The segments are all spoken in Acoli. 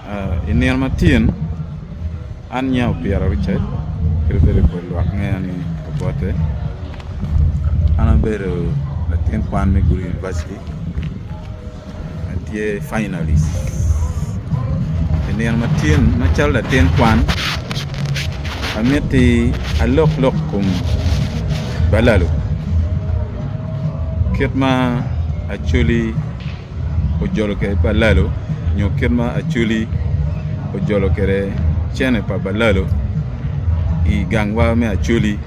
I nino ma tyen an nyinga Opira Richard kadi bed pol lwak ngeya ni Obote an abedo latin kwan me Gulu University atye finalist i nino ma tyen macalo latin kwan amiti alok lok kom balalo kit ma Acholi ojolo kwede balalo nyo kit ma Acholi ojolo kwede cene pa balalo i gangwa me Acholi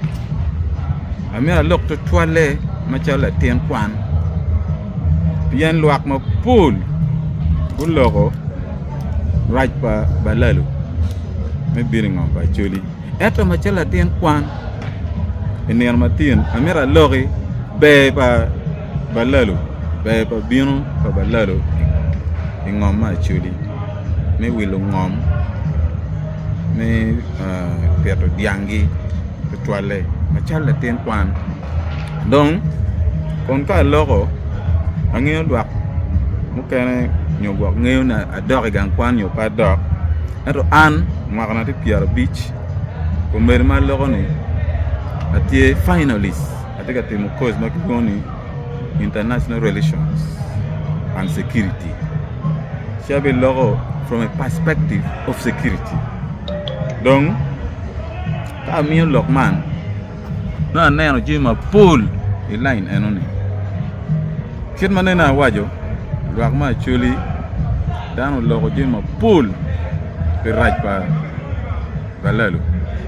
amito alok tutwalle macalo latin kwan pien lwak mapol guloko rac pa balalo me bino i ngom pa Acholi. Ento macalo latin kwan i nino matin amito aloki ber pa balalo ber pa bino pa balalo i ngom me acholi me wilo ngom me pito dyangi tutwalle macalo latin kwan dong kun ka aloko angeyo lwak mukene nyo gwok ngeyo ni adok i gang kwan nyo pe adok Ento an mwakana tye pyerabic omege ma aloko ni atye finalist atye ka timo koc ma kilwongo ni international relations and security ci abiloko from a perspective of security dong ka amiyo lok man Nongo aneno jami mapol i lain enoni kit ma nene awaco lwak me acholi dano oloko jami mapol pi rac pa balalo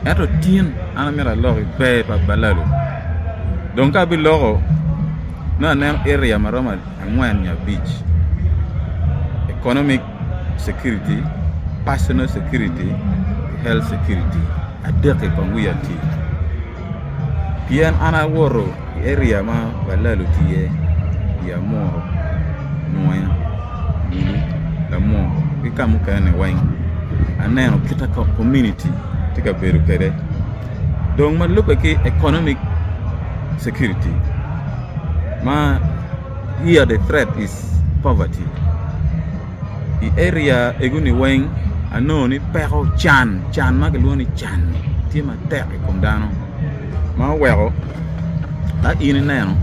ento tin an amito alok i ber pa balalo dong ka abiloko nongo aneno area ma romo angwen nyo abic economic security, personal security ki health security adek-ki kong wiya tye pien an awoto i area ma balalo tye iye i Amuru, Nwoya, Gulu, Lamwor ki ka mukene weng aneno kit ma komuniti tye ka bedo kwede dong ma lubbe ki economic security ma here the threat is poverty I area egoni weng anongo ni peko can, can ma kilwongo ni can tye matek i kom dano ma oweko ka in ineno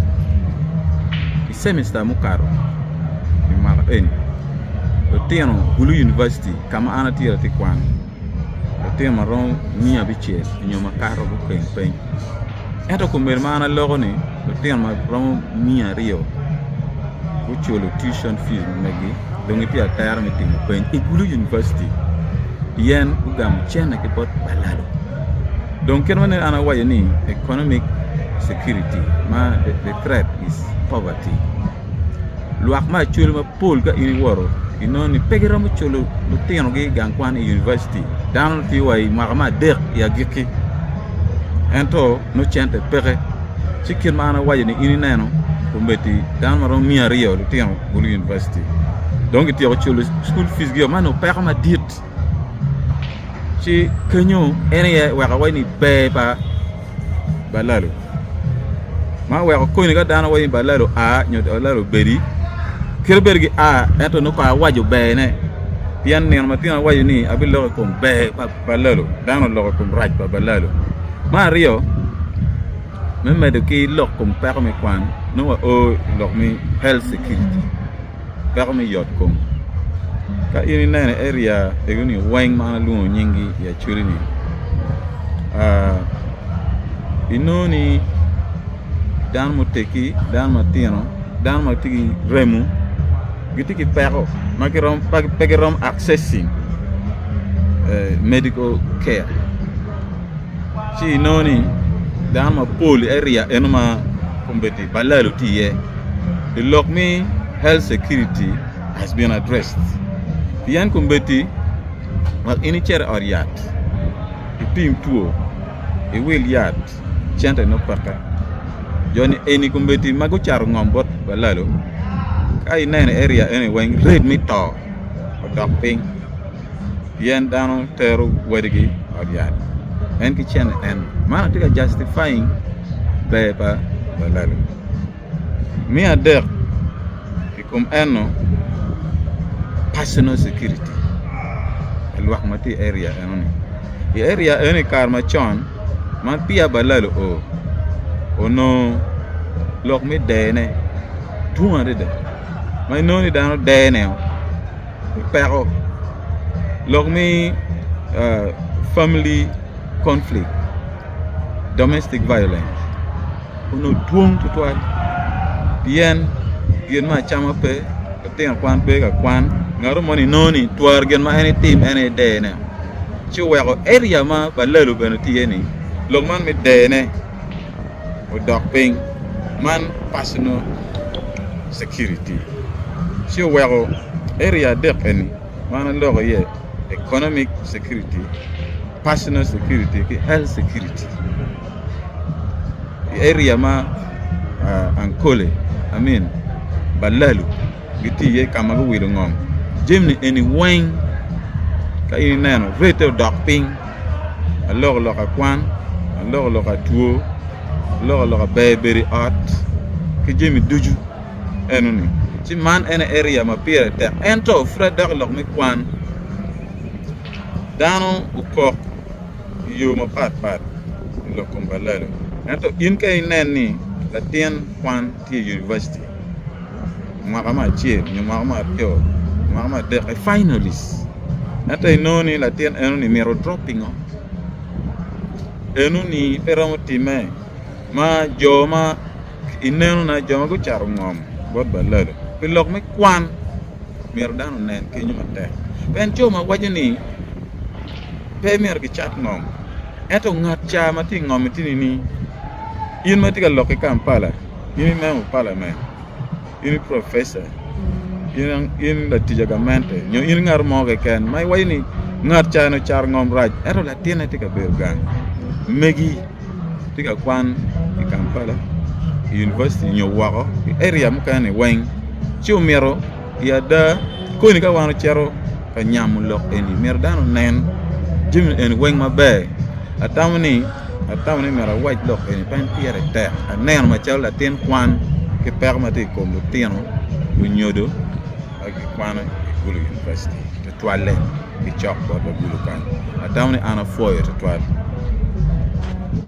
i cemista mukato i mwaka eni lutino Gulu University ka ma an atye atye ka kwan lutino ma romo miya abicel nyo makato gukeng piny ento komiti ma an aloko ni lutino ma romo miya aryo guculo tuition fees ma meggi dong gitye atera me timo peny i Gulu University pien gugamo cente ki bot balalo dong kit ma nene an awaco ni economic security ma the threat is poverty lwak me acwali mapol ka in iwoto inongo ni pe giromo culo lutinogi i gang kwan i univaciti dano tye wa i mwaka me adek i agikki ento nongo cente peke ci kit ma an awaco ni in ineno kombeddi dano ma romo miya aryo lutino gulu univaciti dong gityeko culo cukul fic gio man onongo peko madit ci kenyo en aye weko awaco ni ber pa balalo ma oweko koni ka dano waco ni balalo oa nyo balalo obedi kit bedo gi a ento nongo kong awaco berne pien nino ma tin awaco ni abiloko i kom ber pa balalo dano oloko i kom rac pa balalo. Me aryo me medo ki lok kom peko me kwan nongo wao i lok me health security peko me yot kom ka in ineno i area eno ni weng ma an alwongo nyinggi i Acholi ni inongo ni dano muteggi dano matino dano ma tye ki remo gitye ki peko ma pe giromo accessing medical care ci inongo ni dano mapol i area eno ma kombeddi balalo tye iye i lok me health security has been addressed pien kombeddi wek in icit i ot yat ipim two iwil yat cente nongo peke jo-ni eni kombeddi ma gucato ngom bot balalo ka ineno i area eni weng rate me to odok piny pien dano tero wadigi i ot yat en ki cente en man atye ka justifying ber pa balalo me adek i kom eno personal security. lwak ma tye i area enoni. I area enoni i kare macon ma peya balalo oo onongo lok me dene dwong adada ma inongo ni dano dene-o pi peko lok me family conflict domestic violence onongo dwong tutwal pien gin me acama pe lutino kwan pe ka kwan ngat moni inongo ni twero gin ma en etim en aye dene ci oweko area ma balalo bene tye iye ni lok man me dene odok piny man personal security ci oweko area adek eni ma an aloko iye economic security, personal security ki health security i area ma ankole I mean balalu gitye iye ka ma guwilo ngom jami eni weng ka in ineno rette odok piny aloko lok akwan aloko lok atwo aloko lok aber bedo i ot ki jami ducu enoni ci man en aye area ma pire tek ento pud adok i lok me kwan dano okok i yo mapat pat i lok kom balalo ento in ka inen ni latin kwan tye i univaciti mwaka me acel nyo mwaka me aryo mwaka me adek i finalist ento inongo ni latin enoni myero odrop pingo enoni pe romo timme ma jo ma inenona jo ma gucato ngom bot balalo pi lok me kwan myero dano onen kenyo matek pien jo ma waco ni pe myero gicat ngom ento ngat ca ma tye i ngom-mi tye ni in ma itye ka lok ki Kampala in i member of parliament in i professor in latic pa gamente nyo in ngat mo keken ma iwaco ni ngat ca ni ocato ngom rac ento latinne tye ka bedo gang megi tye ka kwan i Kampala i univaciti nyo woko i area mukene-ni weng ci omyero i ada koni ka wan ocito ka nyamo lok eni myero dano onen jami eni weng maber atamo ni atamo ni myero awac lok eni pien pire tek aneno macalo latin kwan ki peko ma tye i kom lutino lunyodo ma gikwano i Gulu University tutwalle ki cok bot wa Gulu kany atamo ni an apwoyo tutwal.